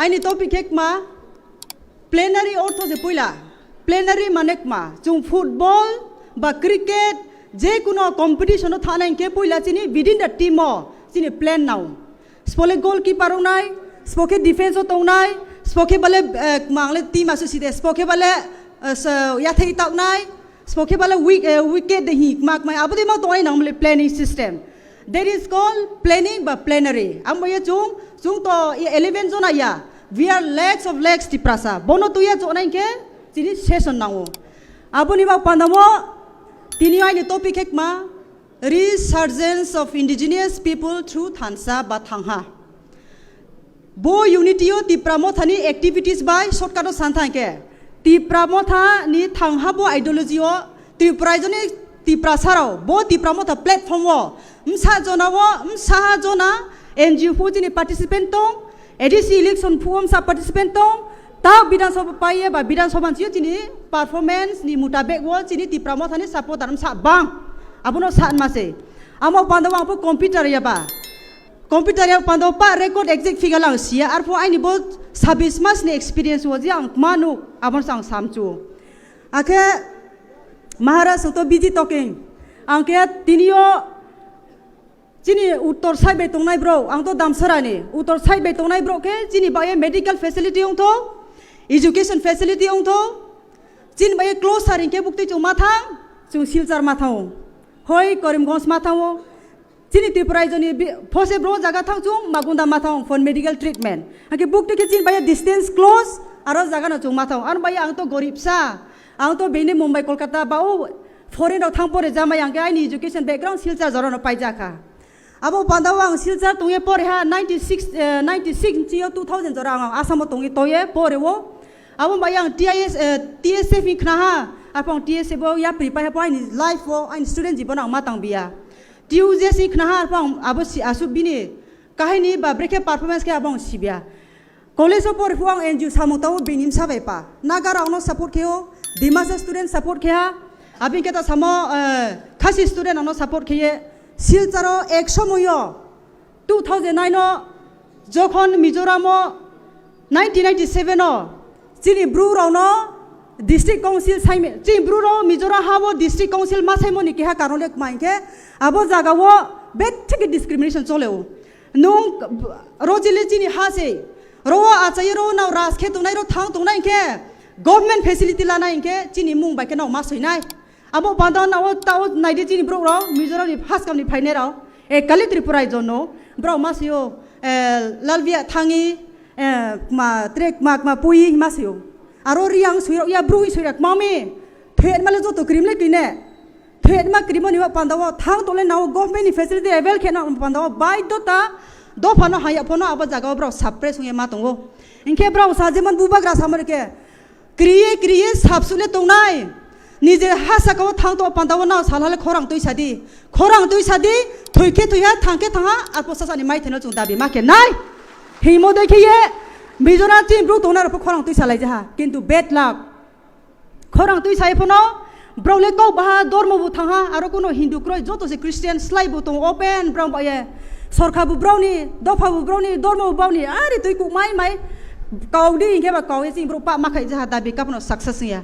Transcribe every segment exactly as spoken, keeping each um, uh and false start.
Ani topic khe kma plenary ortho se puila. Plenary mane kma, chwng football ba cricket, je kuno competition o thana hinkhe puila chini within the team o chini plan nao. Spo le goalkeeper wngnai, spo khe defense o tongnai, spo khe bale, eh, kma ang le team asu side, spo khe bale, eh, sa-, yathai taknai, spo khe bale wick-, eh, wicket de hi kma kma, abo de ma tongnai nang le planning system. That is called planning ba plenary. Ang bo ye chwng, chwng to eleven jona ya. We are lakhs of lakhs Tiprasa. Bono tuya chonai khe chini session nango. Aboni bak pandamo tini aini topic khe kma Resurgence of Indigenous People through Thansa ba Thangha. Bo unity o Tipra Motha ni activities bai shortcut o san thang khe Tipra Motha ni Thangha bo ideology o Tripura ni Tiprasa rao bo Tipra Motha platform o msa jona o msa jona N G O phu chini participant tong, A D C election phu o msa participant tong, ta Bidhan Sabha pai ye ba Bidhan Sabha ni chini performance ni mutabek o chini Tipra Motha ni supporter msa bang. Abono sa ma se. Amo panda o ang phu computer ya ba. Computer ya panda o pa record exact figure lang sia. Arpho aini bo sabis mas ni experience o je ang manu abon sang samchu. Akhe Maharaj to busy talking. Ang khe tini o chini uttor side bai tongnai bro, ang to Damsara ni. Uttor side bai tongnai bro khe chini bai medical facility ong tho, education facility ong tho. Chini bai close saring khe bukti chwng ma thang, chwng Silchar ma thang o. Hoi Karimganj ma thang o. Chini Tripura raijoni bi-, phose bro jaga thang chwng Magunda ma thang for medical treatment. Hake bukti khe chini bai distance close, aro jaga no chwng ma thang. Ano bai ang to gorib sa, ang to bini Mumbai, Kolkata ba o foreign rok thang pore jamai ang khe aini education background Silchar jora no pai jakha. Abo panda o ang Silchar tong ye pore ha ninety six, eh, ninety six ni two thousand jora ang Assam o tong ye, to ye pore o. Abo bai ang T I S, eh, T S F ni khna ha, arpang T S F o yapri pai ha po aini life o, aini student jibon ang ma tang biya. T U J C khna ha, arpang abo si asuk bini kahini ba brekhe performance khe abo ang sibya. College o pore phu ang N G O samung tao bini msa bai pa. Naga rok no support khe o, Dimasa student support khe ha, abin khe ta samo, eh, Khasi student ano support khe ye. Silchar o ek somoy o two thousand nine o jokhon Mizoram o nineteen ninety-seven o chini bru rok no district council saime, chini bru rok Mizoram ha o district council ma saimo ni keha karon le kma hinkhe abo jaga o bethik discrimination chole o. Nung rojili chini ha se, ro achai ro nao ras khe tongnai ro thang tongnai hinkhe government facility lana hinkhe chini mung bai khe nao ma soinai. Abo panda nao tao naidi chini borok rok Mizoram ni first kam ni phainai rok. E kali Tripura raijyo no borok ma sio, e, Lalbia thangi, e, ma tre ma ma pui ma sio. Aro riang sui rok ya brui sui rok mami. Thet male joto krim le kine. Thet ma krim ni panda o thang tole nao government ni facility avail khe na panda o bai dota dopha no haya phono abo jaga o borok suppress wngya ma tongo. Hinkhe borok sa jemon bubagra samar khe. Kriye kriye sapsule tongnai. Nije ha saka o thang to panda o nao salhale khorang twi sadi. Khorang twi sadi, thwi khe thwi ha, thang khe thang ha, arpo sasani mai theno chwng dabi ma khe nai. Himo doi khe ye, Mizoram chini bru tongnai rok pho khorang twi salai jaha. Kintu bad luck. Khorang twi sai phono, bro le kok baha dormo bu thang ha, aro kuno Hindu kroi joto se Christian slai bu tong open bro ba ye. Sorkha bu bro ni, dopha bu bro ni, dormo bu bro ni, ari twi kuk mai mai. Kau di hinkhe ba kau ye chini bro pa ma khai jaha dabi kapno success ya.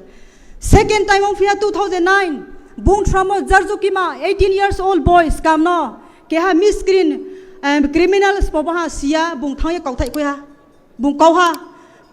Second time ong phiya two thousand nine, bung thramo Jarjukima, eighteen years old boy, scam no, keha miscreant, em, criminal spobaha siya, bung thangye kauthai kuya, bung kauha,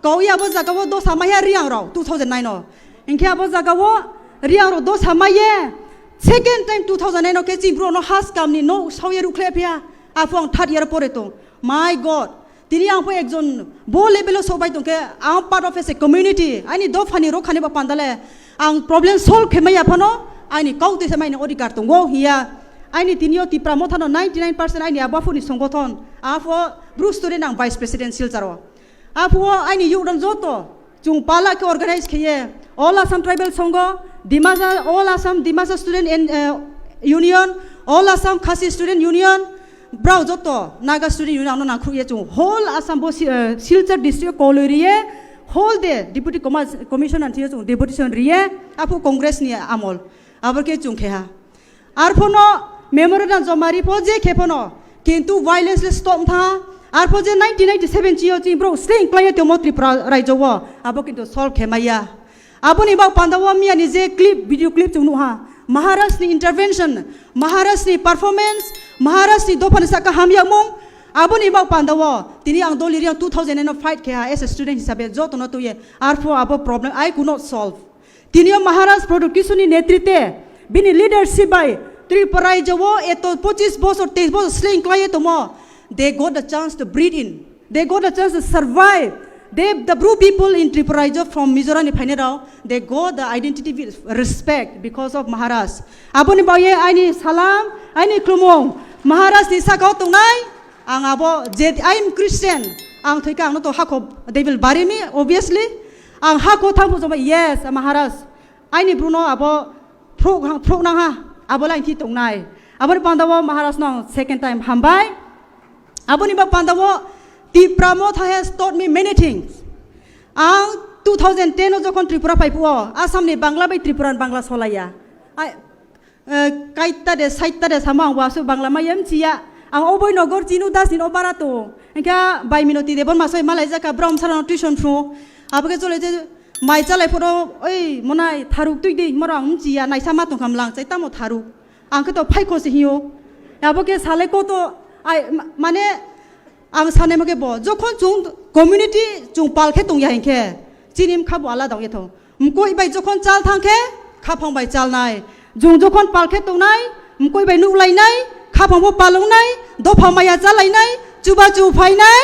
kauya abo jaga o dosa maya riang rok two thousand nine o, hinkhe abo jaga o riang rok dosa maye, second time two thousand nine o khe chini bro no ha scam ni no sauye rukhle phiya, aphang third year pore tong, my God, Tini ang pho ekjon bo level o sok bai tong khe, ang part of as a community, aini dophani rokhani ba panda le ang problem solve khe maya phano, aini kok twi se maini odhikar tongo hiya. Aini tini o Tipra Motha no ninety nine percent aini abo aphuru ni songothon, apho Bru student ang vice president Silchar o. Apho aini youth rok joto Chwng pala khe organize khe ye All Assam Tribal Sangha, Dimasa, All Assam Dimasa Student and, eh, Union, All Assam Khasi Student Union, brao joto Naga Student Union ano nangkhruh ye chwng whole Assam bo si-, eh, Silchar district o koloi ri ye whole day Deputy Comma-, Commissioner thwiyo chwng deputation ri ye aphu Congress ni amol abo khe chwng khe ha. Arphono memorandum joma ri pho je khe phono, kintu violence le stop tha, Arpho je nineteen ninety-seven chini o chini bro sling klai tongmo Tripura raijo o, abo kintu solve khe maya. Aboni bak panda o miya ni je clip, video clip chung nuha, Maharaj ni intervention, Maharaj ni performance, Maharaj ni dopha ni saka hamya mung. Aboni bak panda o tini ang doli riang two thousand no fight khe ha as a student hisabe joto no tuye. Arpho abo problem I could not solve. Tini o Maharaj Pradyot Kishore ni netritwe bini leadership bai Tripura raijo o eto pochis bosor, teis bosor sling klai tongmo. They got the chance to breathe in. They got the chance to survive. They, the Bru people in Tripura raijo from Mizoram ni phainai rao, they got the identity with respect because of Maharaj. Aboni bagwi aini salam, aini khulumung Maharaj ni saka o tongnai. Ang abo je I am Christian, ang thoi khe ang no to hako they will bury me, obviously. Ang hako thang phujo ba, yes, Maharaj. Aini bruno abo phruk hang, phruk nang ha, abo lai thi tongnai. Aboni panda o Maharaj no ang second time hambai. Aboni bak panda o Tipra Motha has taught me many things. Ang two thousand ten o jokhon Tripura phai phuo, Assam ni Bangla bai Tripura ni Bangla solaiya. Ai, eh, kaita de, saita de sama ang wasu Bangla maya mchiya. Ang oboi nogor chinu das ni obara to. Engkha bai Minoti Debbarma soi malai jaka brom sarano tuition phu. Abage chole je mai chalai phoro, "Oi, monai tharuk tui di," moro ang mchiya, naisa ma tongkham lang chai tamo tharuk. Ang khe to phaikho se hiyo. Abo khe sale ko to, ai, ma-, mane, ang sanai mo khe bo, jokhon chung community chung pal khe tong ya hinkhe, chini mkha bo alada ong ya tho. Mkoi bai jokhon chal thang khe, khaphang bai chalnai. Jung jokhon pal khe tongnai, mkoi bai nuklainai, khaphang bo palongnai, dopha maya chalainai, chuba chu phainai,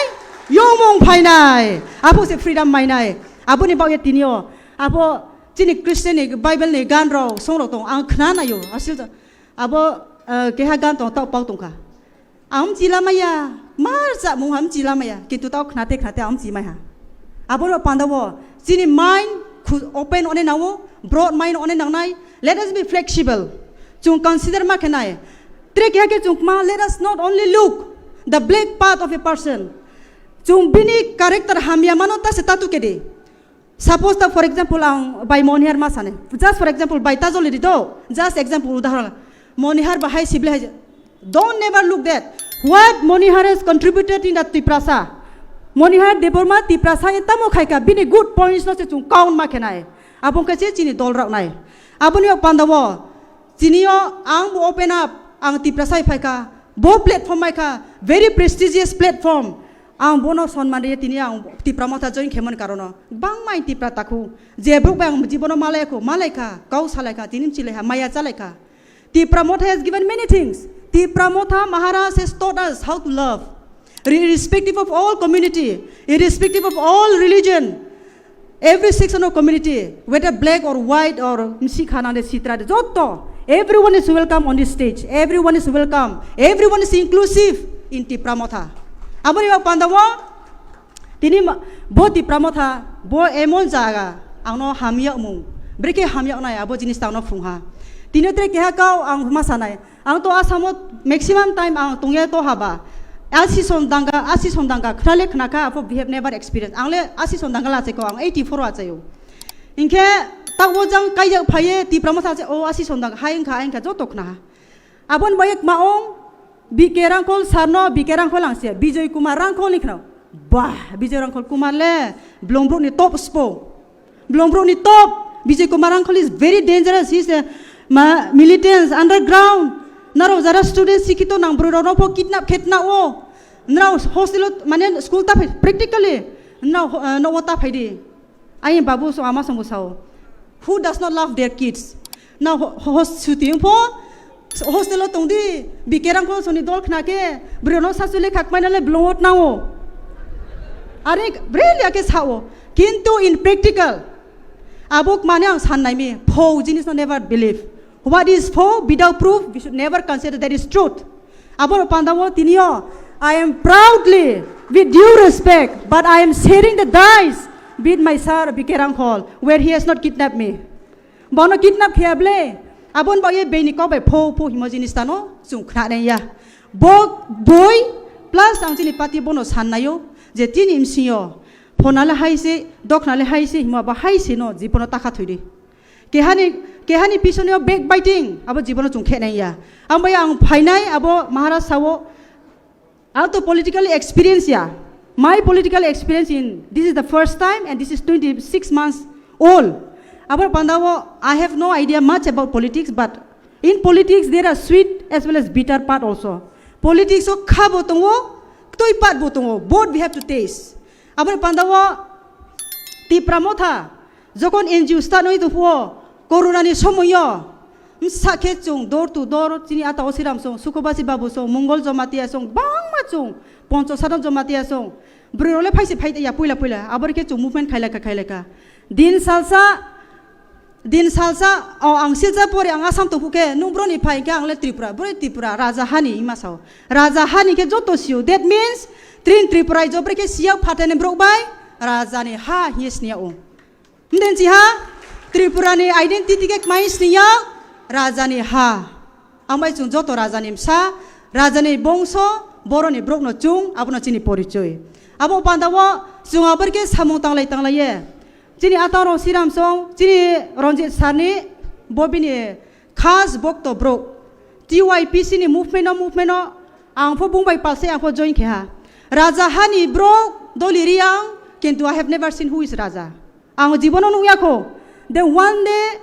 yongmung phainai. Abo se freedom mainai. Aboni bagwi tini o, abo chini Christian ni Bible ni gan rok, song rok tong, ang khna naio. Asil abo, eh, keha gan tong, tao pau tongkha. Ang mchila maya, mar cha mung ham mchila maya, kintu tao khnate khnate ang mchi maiha. Abo ro panda wo, chini mind khu-, open one nao, broad mind one nangnai. Let us be flexible. Chung consider ma khenai. Tre keha khe chung ma, let us not only look the black part of a person. Chung bini character hamya mano ta se tatu kedi. Suppose ta, for example, ang bai Monihar ma sane. Just for example, bai Tajoli di do. Just example, udahoron. Monihar bahai sibli hai. Don't never look that. What Monihar has contributed in the Tiprasa. Monihar Debbarma Tiprasa e tamo khaika bini good points no se chung count ma khenai. Abong khe se chini dol rok nai. Aboni o panda wo. Chini o ang bo open up, ang Tiprasa hai phaikha, bo platform maikha, very prestigious platform. Ang bono sonman riya tini ang Tipra Motha join khemon karono. Bangma ang Tipra takhu. Je brok bai ang jibono malaikho, malaikha, kau salaikha, tini mchilaiha, maya chalaikha. Tipra Motha has given many things. Tipra Motha Maharaj has taught us how to love. Irrespective of all community, irrespective of all religion, every section of community, whether black or white or msikha nang de sitra de, joto, everyone is welcome on this stage. Everyone is welcome. Everyone is inclusive in Tipra Motha. Aboni bak panda wo, tini ma-, bo Tipra Motha, bo emon jaga, ang no hamya mung. Brekhe hamya nai, abo jinis tang no phung ha. Tini tre keha kau ang ma sanai. Ang to Assam o maximum time ang tongya to haba. Asison danga, asison danga, khnale khnakha, apo we have never experienced. Ang le asison danga la cheko, ang eighty-four o achayo. Hinkhe, tak o jang kaijak phaye, Tipra Motha se, o asison danga, hai wngkha, hai wngkha, joto khnaha. Abon bayek maong, B K Rangkhol sir no, B K Rangkhol ang se, Bijoy Kumar Rangkhol ni khna. Bah, Bijoy Rangkhol Kumar le, Blongbrook ni top spo. Blongbrook ni top, Bijoy Kumar Rangkhol is very dangerous. He is a ma-, militants, underground. Narok jara student sikhito nang bwrwi rokno pho kidnap khe tna o. Nrao hostel o, mane school ta phai, practically. Nrao ho-, eh, nogo ta phai di. Ai babu so ama songbo sao. Who does not love their kids? Na ho-, ho-, suti wng pho, hostel o tong di, B K Rangkhol soni dol khna khe, bwrwi no sasu lekha kmai na le blongot nango. Are, really ake sao. Kintu in practical, abo mane ang san nai mi, pho jinis no never believe. What is pho without proof, we should never consider that is truth. Abo panda wo tini o, I am proudly, with due respect, but I am sharing the dice with my sir B K Rangkhol, where he has not kidnapped me. Bono kidnap khe ble, abon ba ye beni kok bai pho pho himo jinis tano, chung khna nai ya. Bo boi, plus ang chini party bono san nayo, je tini msing yo, phona le hai se, dokhna le hai se, himo ba hai se no, jibono takha thoi di. Kehani, kehani pisoni o backbiting, abo jibono chung khe nai ya. Ang bai ang phainai, abo Maharaj sao, Ato political experience ya. My political experience in this is the first time and this is twenty-six months old. Aboni panda o I have no idea much about politics, but in politics there are sweet as well as bitter part also. Politics o kha bo tongo, ktoi part bo tongo. Both we have to taste. Aboni panda o Tipra Motha, jokon N G O start noi tongphuo, Corona ni somoyo, msa khe chung door to door, chini ata o Siram song, Sukhobasi Babu song, Mongol Jamatia song, bangma chung, Poncho Sadon Jamatia song, bwrwi role phaise phai ya puila puila, abori khe chung movement khailaka khailaka. Din salsa, din salsa, o ang silsa pore ang Assam tongphu khe, nung broni phai khe ang le Tripura, broi Tripura, Raja Hani ima sao. Raja Hani khe joto sio, that means, trin Tripura ijo bre khe siya phatene brok bai, Raja ni ha hiye sniya o. Mden si ha, Tripura ni identity khe kmai sniya, Raja ni ha. Ambai chung joto Raja ni msa, Raja ni bongso, boroni brok no chung, abono chini porichoi. Abo panda o, chung abor khe samung tanglai tanglai ye. Chini atang rong Siram song, chini Ranjit Sir ni, bo bini khas bokto brok. T Y P C ni movement o, movement o, ang pho bung bai palse ang pho join khe ha. Raja Hani brok, Doli Riang, kintu I have never seen who is Raja. Ang jibono nukya kho. The one day,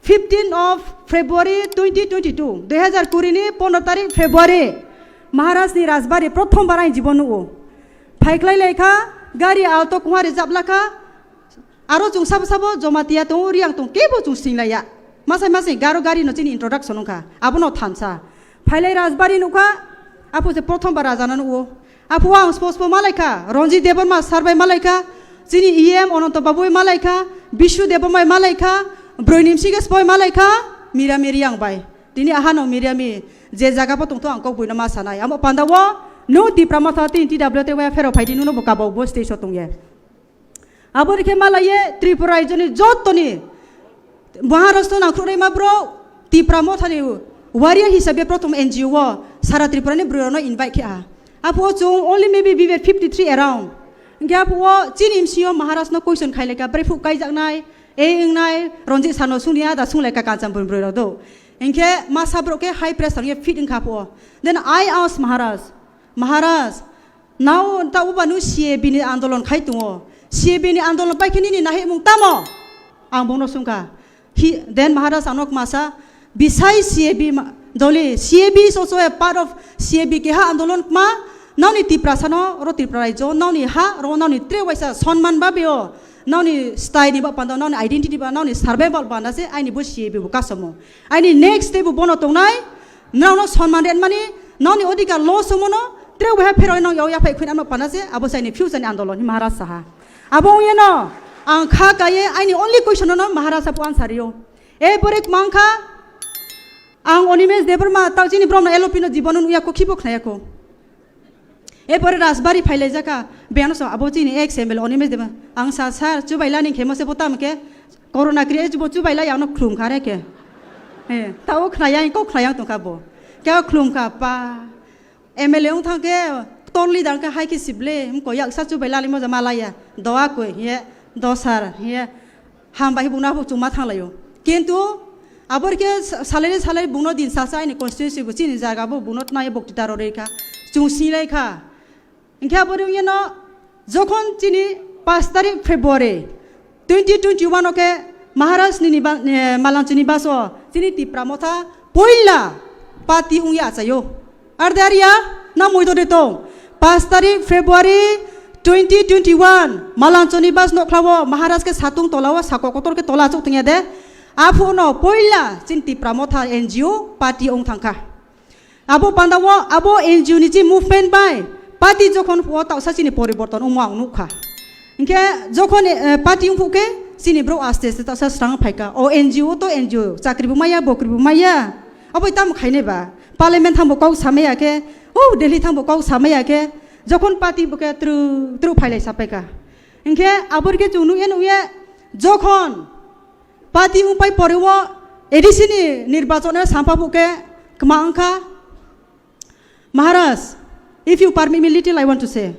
fifteen of February twenty twenty-two, dui hazar kuri ni pondro tarik February, Maharaj ni Rajbari prothom bar ang jibon nugo. Phaiklai lai kha, gari alto khungha rijab lakha, aro chung sabo sabo Jamatia tongo, Riang tong kebo chung singlaiya. Masai masai garo gari no chini introduction wngkha, abono thansa. Phailai Rajbari nukha, apo se prothom bar Raja no nugo. Apo ang spo spo malaikha, Ranjit Debbarma sir bai malaikha, chini E M Ananto Babu bai malaikha, Bishu Debbarma bai malaikha, Broi Nimsi Gas bai malaikha, Mira Miri ang bai. Tini ahano Mira Mi, je jaga po tongtho ang kok buino ma sanai. Amo panda o, no Tipra Motha tin T W te waya phero phaidi nuno bo kabo bo stage o tongye. Aboni khe malaye Tripura raijoni jotoni Maharashtra nangkhrukrima bro Tipra Mothani warrior hisabe prothom N G O o sara Tripura ni bwrwi rokno invite khe aha. Apo chung only maybe we were fifty three around. Hingkhe apo chini M C O Maharaj no question khaileka, brephu kaijaknai, e wngnai, Ranjit Sir no sungni ada sunglaika Kanchanpur bwrwi rok do. Hingkhe masa bro khe high pressure ye fit wngkha apo. Then I asked Maharaj, Maharaj, nao ta uba nu C A B ni andolon khai tongo. C A B ni andolon pai khe nini nahimung tamo? Ang bono sungkha. Hi, then Maharaj ano kmasa, beside C A B ma-, doli, C A B is also a part of C A B keha andolon kma, naoni Tiprasa no, ro Tripura raijo, naoni ha, ro naoni tre waisa sonman babe o, naoni style ni ba panda, naoni identity ba, naoni survival panda se, aini bo C A B bo kasomo. Aini next day bo bono tongnai, Nrao no sonman ren mani, nrao ni odhikar lo sumo no, tre ubaha phero nrao yao yaphai khuin ano pana se, abo se aini future ni andolon hi Maharaj saha. Abo ongye no, ang kha kaye, aini only question no Maharaj apo answer rio. E pore kmang kha, ang Animesh Debbarma, tao chini brom no L O P no jibon no nuya ko, khibo khnaya ko. Erpore Rajbari phailaijak kha, biyano song abo chini ex M L A Animesh Debbarma. Ang sa, "Sir, chubailani khe mose bo tamo khe corona kri bo chubailai ano khlum kha re khe." He, tao khnayang, kok khnayang tongkha bo. Khe khlum kha pa. M L A wng thang khe torli dang khe hai khe sible, mko yaksa chubailani moja malaya. Doa koi, he, do sir, he. Hambai bungno aphuk chuma thanglaio. Kintu abor khe sa-, salai salai bungno din salsa aini constituency bo chini jaga bo bungno tnai boktita rw rikha. Chung singlai kha. Hingkhe aboni wngya no jokhon chini pash tarik February twenty twenty-one o khe Maharaj ni niba-, eh, Malanchuni baso chini Tipra Motha poila party wngya achaio. Ar de ariya, na moido de tong. Pash tarik February twenty twenty-one, Malanchoni bas nokhlao Maharaj khe satung tolao sako kotor khe tola achuk tongya de. Aphuno poila chin Tipra Motha N G O party ong thangkha. Abo pandao abo N G O ni chi movement bai party jokhon phuo taosa chini poriborton omo ang nukha. Hingkhe jokhon, eh, party wngphuh khe chini bro aste aste taosa srang phaikha. O N G O to N G O, chakri bo maya, bokri bo maya. Aboi tamo khainai ba? Parliament thangbo kok samaya khe, o Delhi thangbo kok samaya khe, jokhon party bo khe tru, tru phailai sapaikha. Hingkhe abor khe chwng nukya nukya, jokhon party wngpai pore o A D C ni nirbachon o sampha phuh khe kwma wngkha. Maharaj, if you permit me little, I want to say.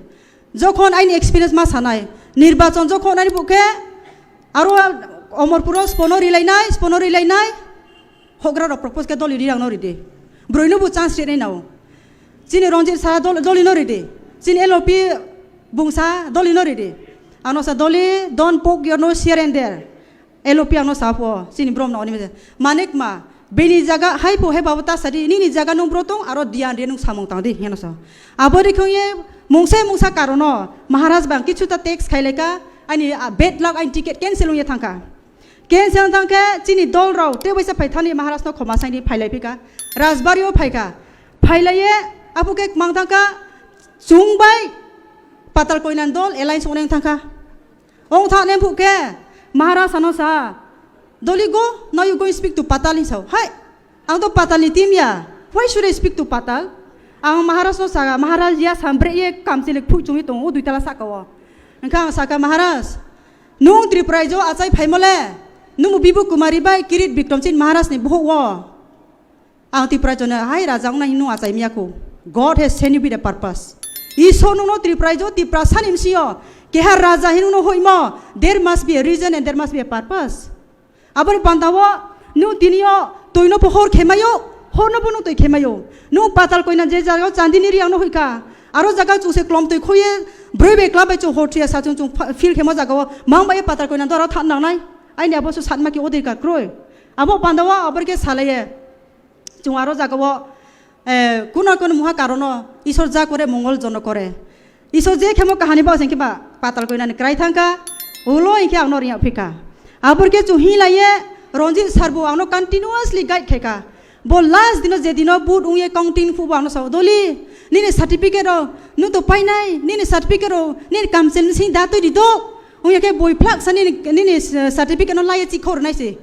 Jokhon aini experience ma sanai, nirbachon jokhon ani bukhe aro Omorpuro spono rilainai, spono rilainai, hogra rok propose khe doli rirang no ridi. Broino bo chance rinai nao. Chini Ranjit sa dol-, doli no ridi. Chini L O P bungsa doli no ridi. Ano sa doli, don't poke your nose here and there. L O P ano sa pho, chini brom no oni mese. Manik ma, bini jaga hai pho hai babo ta sadi, nini jaga nung bro tong, aro diyan de nung samung tang di, heno sa. Abo de khong ye, mungsa mungsa karono, Maharaj bang kichu ta tax khai leka, ani, ah, bad luck, ani ticket cancel ung ye thangka. Cancel thangke, chini dol rao, te waisa phai thani Maharaj no khoma saini phai lai phika. Rajbari o phaika. Phai lai ye, abo ke mang thangka, chung bai, Patal Koinan dol, alliance oneng thangka. Ong tha nem phuke, Maharaj ano sa, "Doli go, now you go and speak to Patal," hin sao. Hai, ang to Patal ni team ya. Why should I speak to Patal? Ang Maharaj no saka, "Maharaj ya sambre ye kamchili phu chungi tongo, dui tala saka o." Engkha ang saka, "Maharaj, nung Tripura jo achai phaimole, nung Bibu Kumari bai Kirit Bikram chin Maharaj ni bohok wo." Ang Tipra jona hai raja wngnai hinwi achai miyakho. God has sent you with a purpose. Isor nungno Tipra jo, Tipra sani msio. Keha raja hinwi no hoimo. There must be a reason and there must be a purpose. Aboni pantao nung tinio toino pohor khemayo, horno bono toi khemayo. Nung Patal Koina je jaga chandini riang no hoika. Aro jaga chuse klom toi khoye, broi be klap bai chu hor thuya sa chung chung fa-, feel khemo jaga o. Mang bai Patal Koina doro than nangnai. Aini abo su satma ki odhikar kroi. Abo pantao abor ke salaye. Chwng aro jaga o, eh, kuno kuno muha karono Isor ja kore mongol jono kore. Isor je khemo kahani ba sengke ba Patal Koinani krai thangka, ulo inke angno riya phika. Abor ke chwng hi laiye Ranjit sir bo angno continuously guide khaika. Bo last dino je dino boot ungye counting phubo angno sao, "Doli, nini certificate ro, nu to painai, nini certificate ro, nini kamchel sing da twi di do." Ungye ke boi phlak sa nini, nini certificate no laiye chikhor nai se.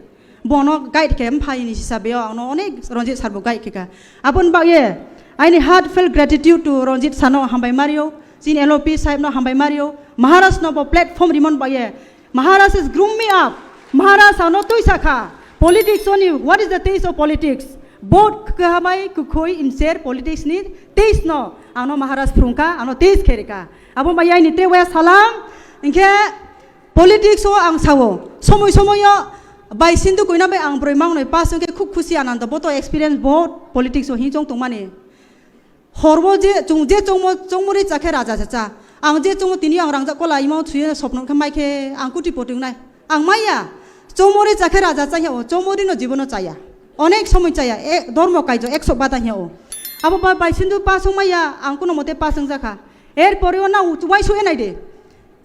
Bono guide khe mphaini hisabe o angno onek Ranjit sir bo guide khe kha. Aboni bagwi aini heartfelt gratitude to Ranjit sir no hambai mario, chini L O P sahib no hambai mario, Maharaj no bo platform rimon bagwi. Maharaj has groom me up. Maharaj ano twi sakha. Politics oni, what is the taste of politics? Both kahamai kukhoi imser politics ni taste no. Ano Maharaj phrungka, ano taste kherika. Abo ma yaini te waya salam. Inke politics o ang sao, somoi somoi o bai Sindhu Koina bai ang broi mangnoi pass wngkhe khub khusi anando, bo to experience bahut politics o hinjong tongmani. Horbo je chung je chongmo, chongmori chakhe raja cha cha. Ang je chongo tini ang rangjak kola imo thuye sopno khe mai khe ang kuti poti wngnai. Ang maya, chongmori chakhe raja cha ya o, chongmori no jibono chaya. Onek somoi chaya, e, dormo kaijo ekso bata ya o. Abo ba bai Sindhu pass wngmaya, ang kuno mote pass wngjakha. Er pore o na u-, uaisu enai de.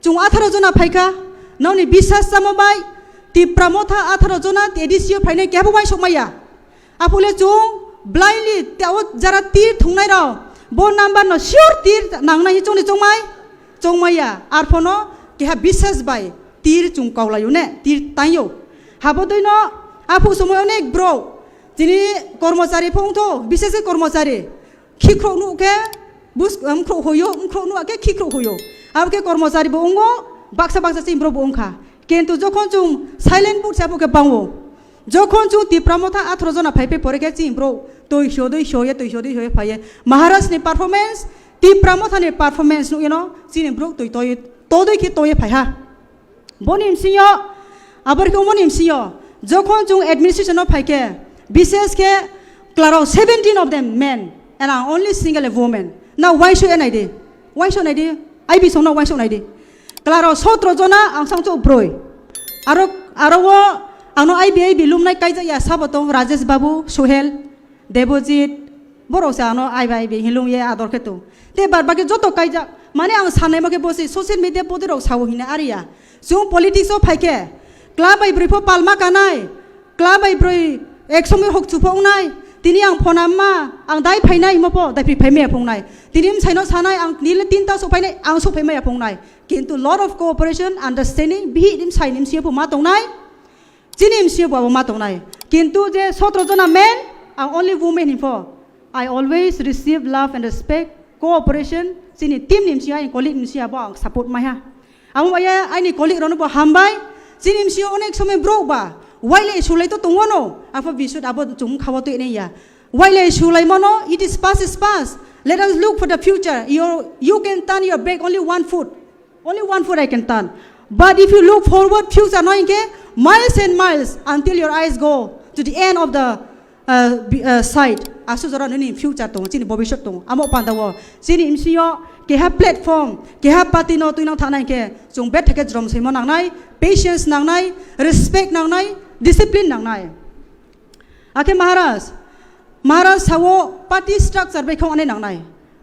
Chung atharo jona phaikha, noni bisas samo bai, Tipra Motha atharo jona A D C o phainai kebo uaisuk maya. Aphule chung blindly teo jara tir thungnai rok, bo number no sure tir nangnai hi chongni chongmai, chongmaya. Arphono keha bisas bai tir chung kaulayo ne, tir tangyo. Habo dui no aphu somoi onek bro, tini kormochari phongtho, bisas khe kormochari. Khikrok nuk khe, bus-, um, khro hoyo, um, khro nuk khe khikrok hoyo. Abo khe kormochari bo ungo, baksa baksa chini bro bo ungkha. Kintu jokhon chung silent boot se abo khe bango. Jokhon chung Tipra Motha atharo jona phai pe pore khe chini bro toi sho doi sho ye, toi sho doi sho ye phai ye. Maharaj ni performance, Tipra Motha ni performance nuk yeno chini bro toi toi, to doi khe toi ye phai ha. Boni msingyo, abor khe umoni msingyo, jokhon chung administration o phai khe, bishes khe, klaro seventeen of them men, and I'm only single a woman. Na uaisu enai di, uaisu nai di, I B song na uaisu nai di. Klaro sotro jona, ang sang chuk broi. Aro, aro o, ano I B, I B lumnai kaijak ya sabo tong, Rajesh Babu, Suhel, Debojit, borok se ano I B, I B hinlung ye ador khe tong. Te bar baki joto kaijak. Mane ang sanai ma khe bo se social media podi rok sao hina ariya. Chung politics o phai khe, kla bai broi pho palma kanai, kla bai broi ek somoi hok chu phongnai. Tini ang phone amma, ang dai phainai himo pho, dai phai maya phongnai. Tini msai no sanai, ang nile tinta sok phainai, ang sok phai maya phongnai. Kintu lot of cooperation, understanding, bihi nim sai nim siya pho ma tongnai. Chini M C O bo abo ma tongnai. Kintu je sotro jona men, ang only women hinpho. I always receive love and respect, cooperation, chini team ni M C O, aini colleague ni M C O abo ang support maiha. Amo maya aini colleague rokno bo hambai, chini M C O onek somoi bro ba, waile sulai to tongo no, apho bisut abo chung khawa to ene ya. Waile sulai mano, it is past is past. Let us look for the future. You, you can turn your back only one foot. Only one foot I can turn. But if you look forward future no hinkhe miles and miles until your eyes go to the end of the ah, bi-, ah, side, aswk jora nini future tongo, chini bobisot tongo. Amo panda o chini M C O keha platform, keha party no twinang thana hinkhe chwng betha khe jrom simo nangnai, patience nangnai, respect nangnai, discipline nangnai. Akhe Maharaj, Maharaj sao party structure bai khong ane nangnai.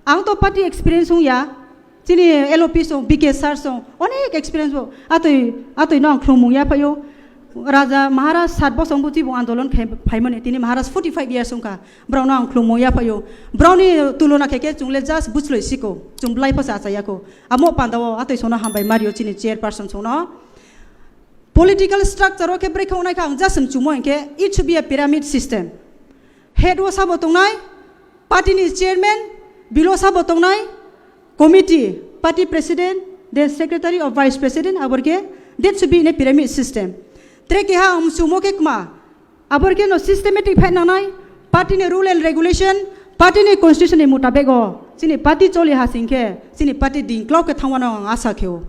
Ang to party experience wng ya, chini L O P song, B K sir song, onek experience bo. Atwi, atwi no ang khlumung ya phaio. Raja Maharaj sat bosong bo tibung andolon khai phaimani, tini Maharaj forty five years wngkha. Brao no ang khlumung ya phaio. Brao ni tulona khe khe chwng le just buchloi siko, chwng blai pho sa cha ya ko. Amo panda o atwi sono hambai mario chini chairperson song no. Political structure o khe bwrwi khe wngnai kha ang just chumui hinkhe it should be a pyramid system. Head o sabo tongnai, party ni chairman, below sabo tongnai, committee, party president, then secretary or vice president, abor khe that should be in a pyramid system. Tre keha ang chumo khe kma, abor khe no systematic phai nangnai, party ni rule and regulation, party ni constitution ni mutabek o, chini party choli ha sing khe, chini party dingklok khe thangmano ang asa khe o.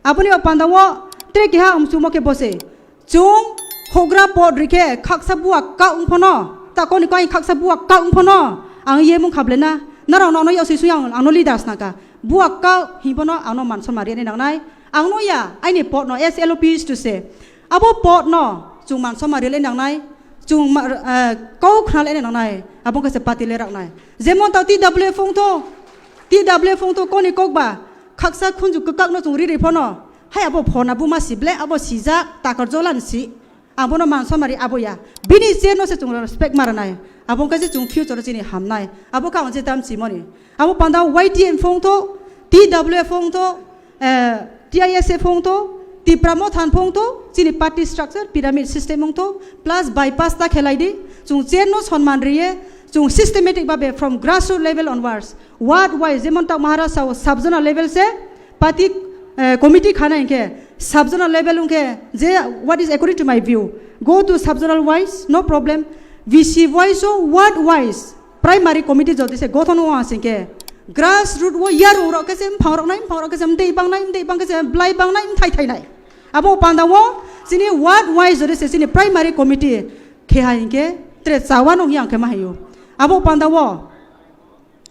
Aboni o panda o tre keha ang chumo khe bose. Chwng hogra pod rikhe khaksa bua kak wng phano, ta koni koi khaksa bua kak wng phano, ang ye mung khablena, narao no, no yasi suyang ang no leaders naka. Bua kak hing phano ang no man soma rene nangnai. Ang no ya, aini pod no S L O P is to say. Abo pod no chwng man soma rele nangnai. Chwng ma-, eh, kau khna le nangnai. Abo khe se party le raknai. Jemon tao T W F wng tho, T W F wng tho koni kok ba, khaksa khunju kwkak no chwng riri phano. Hai abo phona buma si ble, abo sijak, takar jolan si. Abono man somari abo ya. Bini chair no se chwng respect maranai. Abo wngkha se chwng future o chini hamnai. Abo kha ang je tam simoni. Abo panda Y T M phung tho, T W F phung tho, eh, T I S F phung tho, Tipra Motha phung tho, chini party structure, pyramid system phung tho, plus bypass ta khelai di. Chwng chair no sonman riye, chwng systematic babe from grassroots level onwards. Ward wise, jemon tak Maharashtra o sub-zonal level se party, eh, committee khana hinkhe sub-zonal level hinkhe je, what is according to my view, go to sub-zonal wise, no problem. V C wise o ward wise primary committee jodi se gothon o asingkhe grassroot o yarung rok khe se mphang rok nai, mphang rok khe se mdei bang nai, mdei bang khe se blai bang nai, mthai thai nai. Abo panda o chini ward wise jodi se chini primary committee khe hai hinkhe tre chawa nung yang khe ma hayo. Abo panda o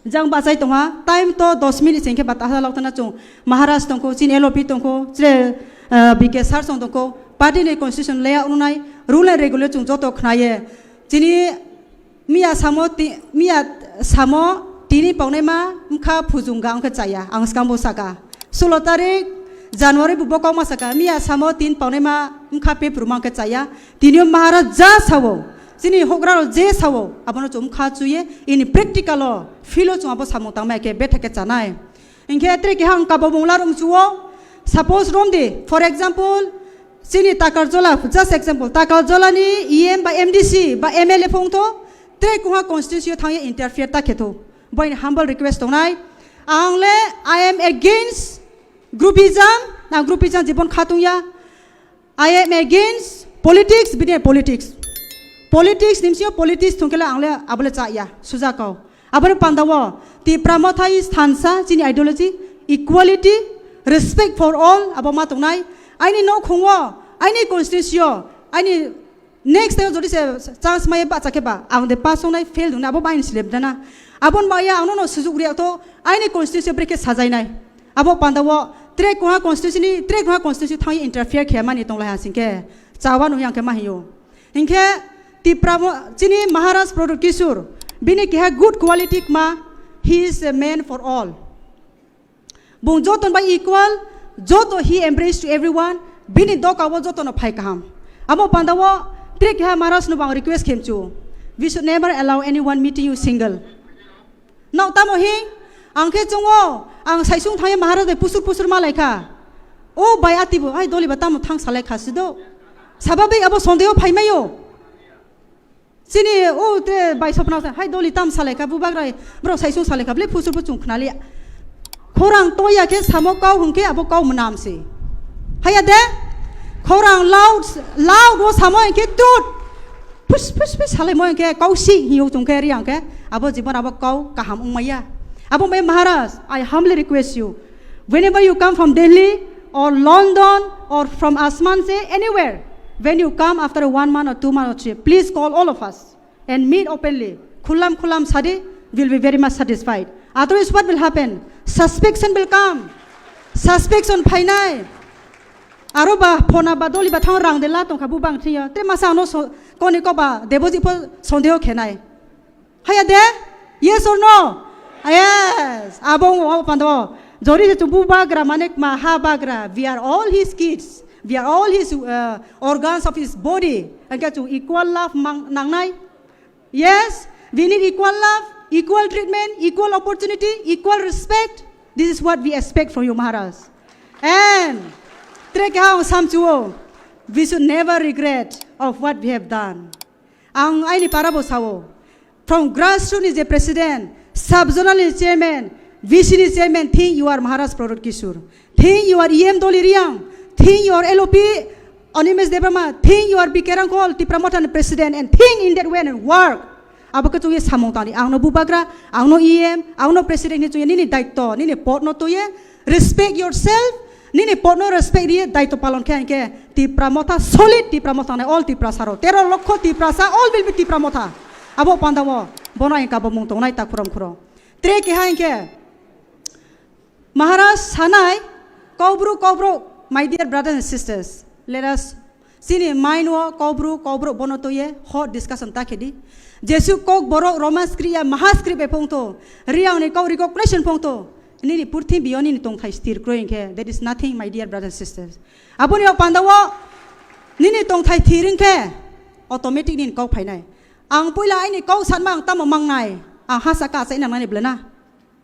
Jang bachai tongha, time to dos minute sengkhe ba tasa lok tana chung Maharaj tongkho, chini L O P tongkho, chire, ah, B K sir song tongkho, party ni constitution layout nunai, rule and regulation chung joto khnaye. Chini miya samo ti-, miya samo tini paunai ma mkha phujung ga ongkhe chaya, ang skambo saka. Sulo tarik January bo bokong ma saka, miya samo tin paunai ma mkha pepru ma ongkhe chaya. Tini Maharaj ja sao, chini hogra rok je sao, abono chung mkha chuye, ini practical o, field o chung abo samung tangma khe betha khe chanai. Hinkhe tre keha ang kabo munglar umchuo, suppose romdi, for example, chini Takarjola, just example, Takarjola ni E M ba M D C ba M L A phung tho, tre kuha constituency o thangye interfere ta khe tho. Boini humble request tongnai, ang le I am against groupism, ang groupism jibon khatung ya. I am against politics, bini politics. Politics, nimsio politics thungkela ang le abole cha ya, suja kau. Aboni panda o, Tipra Motha is thansa, chini ideology, equality, respect for all, abo ma tongnai. Aini nokhung o, aini constituency o, aini next time jodi se chance maya bacha khe ba, ang de pass ongnai fail dungnai, abo bai slep dana. Abon maya ang no sujuk riak to, aini constituency brekhe sajainai. Abo panda o tre kuha constituency ni, tre kuha constituency thangwi interfere khe mani tonglai ha singkhe, chawa nung yang khe ma hiyo. Hinkhe Tipra mo-, chini Maharaj Pradyut Kishore, bini keha good quality kma, he is a man for all. Bung joto bai equal, joto he embrace to everyone, bini doka o joto no phai kaham. Amo panda o tre keha Maharaj no bang request khemchu. We should never allow anyone meeting you single. Nok tamo hi? Ang khe chungo, ang saisung thangya Maharaj bai pusur pusur malai kha. O bai ati bo, ai doli ba tamo thang salai kha sido. Sababi abo sondeho phaimayo. Chini o te bai sopna sa, hai doli tam salai kha, bubak rai, bro saisung salai kha, ble pusur bo chung khnali. Khorang toya khe samo kau hwnkhe abo kau mwnam se. Haya de? Khorang loud, loud o samo hwnkhe tut. Pus, pus, pus, salai mo hwnkhe kau si hiyo chung khe ri ang khe. Abo jibon abo kau kaham wng maya. Abo mai Maharaj, I humbly request you. Whenever you come from Delhi or London or from Asman se anywhere, when you come after one month or two months or three, please call all of us. and meet openly. Khulam khulam sadi, will be very much satisfied. Otherwise, what will happen? Suspicion will come. Suspicion phainai. Aro ba phona ba doli ba thang rang de la tongkha bu bang thiyo. Te masa ano so, koni ko ba deboji pho sondeho khenai. Haya de? Yes or no? Yes. Abo abo pando. Jori se chubu bagra mane ma ha bagra. We are all his kids. We are all his uh, organs of his body. Angke chu equal love mang nangnai. Yes, we need equal love, equal treatment, equal opportunity, equal respect. This is what we expect from you, Maharaj. And tre kahang samchuo, we should never regret of what we have done. Ang aini parabo sao, from grassroots ni je president, sub zonal ni chairman, V C ni chairman, think you are Maharaj Pradyot Kishore. Think you are E M Doli Riang. Think you are L O P Animesh Debbarma. Think you are B K Rangkhol, Tipra Motha ni president, and think in that way and work. Abo khe chungye samung tangdi. Ang no bubagra, ang no E M, ang no president ni chungye nini daitto, nini pod no tuye. Respect yourself. Nini pod no respect riye daitto palon khe hingke Tipra Motha solid, Tipra Motha nai all Tiprasa ro. Tero lokho Tiprasa, all will be Tipra Motha. Abo panda o bono ang kabo mung tongnai ta khurang khurang. Tre keha hingke Maharaj sanai, Kaubru, Kaubru, my dear brothers and sisters, let us, chini mind o Kaubru, Kaubru bono toye, hot discussion ta khedi. Jesu kok borok Roman script ya Maha script e phongto, Riang ni kok recognition phongto, nini purthimbi o nini tongthai stir kroi hingkhe, that is nothing, my dear brothers and sisters. Aboni o panda o nini tongthai thir hingkhe, automatic nini kok phainai. Ang puila aini kok sanma ang tamo mangnai, ang hasa ka achaina nani blena.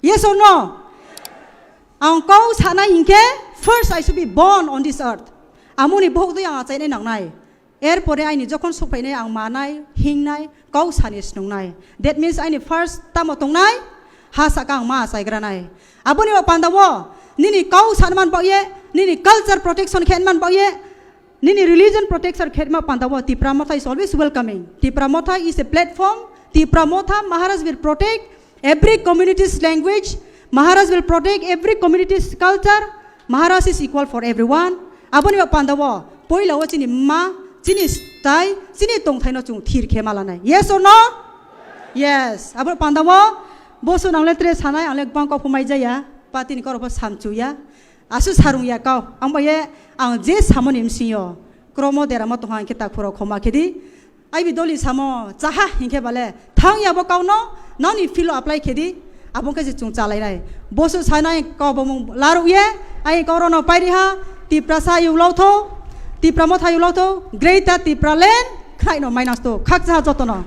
Yes or no? Ang kau sanai hingke, first I should be born on this earth. Amoni bohok dui ang achainai nangnai. Erpore aini jokhon sokphainai ang manai, hingnai, kau sani snungnai. That means aini first tamo tongnai, ha saka ang ma achaigranai. Aboni o panda o, nini kau san man baoye, nini culture protection khe man baoye, nini religion protection khetma panda o Tipra Motha is always welcoming. Tipra Motha is a platform. Tipra Motha Maharaj will protect every community's language. Maharaj will protect every community's culture. Maharaj is equal for everyone. Aboni ba panda o poila o chini ma, chini stai, chini tongthai no chung thir khe malanai. Yes or no? Yes. Abo panda o bosu nangle tre sanai angle bang kok phumai jaya. Patini koro pho samchuya. Asu sarung ya kau, ang ba ye, ang je samoni msing yo, kromo deramo tongha hingke ta khoro khoma khedi, aibi doli samo chaha hingke bale, thang ya bo kau no, noni filo apply khedi, abo khe je chung chalai nai. Bosu sanai kau bo mung laru ye, ai kau rono pairi ha, Tiprasa yulao tho, Tipra Motha yulao tho, Greater Tipraland, khrai no minus to, khak chaha joto no.